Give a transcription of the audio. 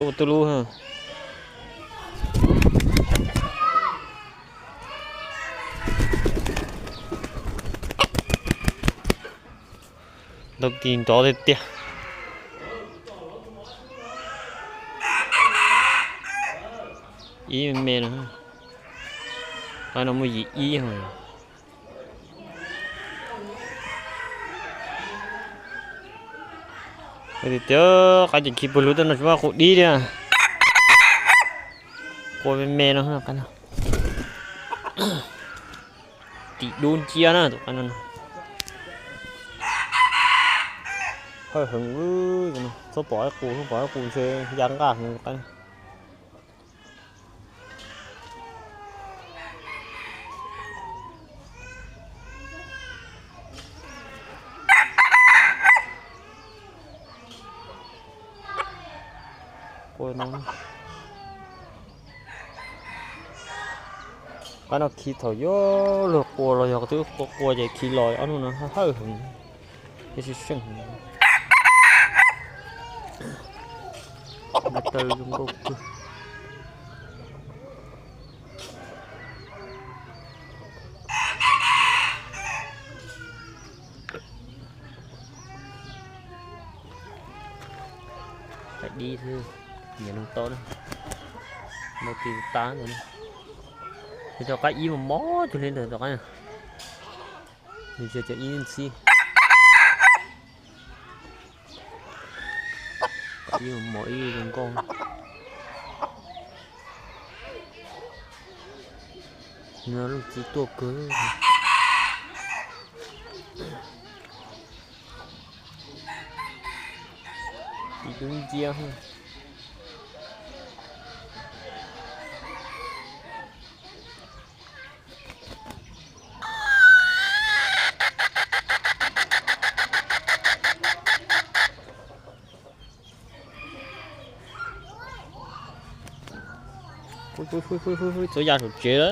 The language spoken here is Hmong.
Ua tuj lub. Ntau kis nrov tiag tiag. Ib me me no. Qab no muaj yim ib. Tias qab ces khi puag lug tej no tsis muaj qus dib li. Qua me me no. Tim dub nciab na tus qab no. Hawj heev, txhob pom ib qus, txhob pom ib qus ntshe ya nqaj heev tus qab. Qab no khi thaum yuav luag qua los yog twb qua qua ces khi los ob hnub no hawj heev. Ib sib seej. Taw zoo nkauj kawg. Dib xwb, nyiam loo tau na. Ntau kis tas ntawd. Yog cov qab ib mos mos cuag li ntawd tom qab. Nws tsis cov ib ntxhib. Qab ib mos mos ib zoo nkauj. Nws lub txiv tuaj kawg. Ib tug nciab. Txhua yam saum tsev.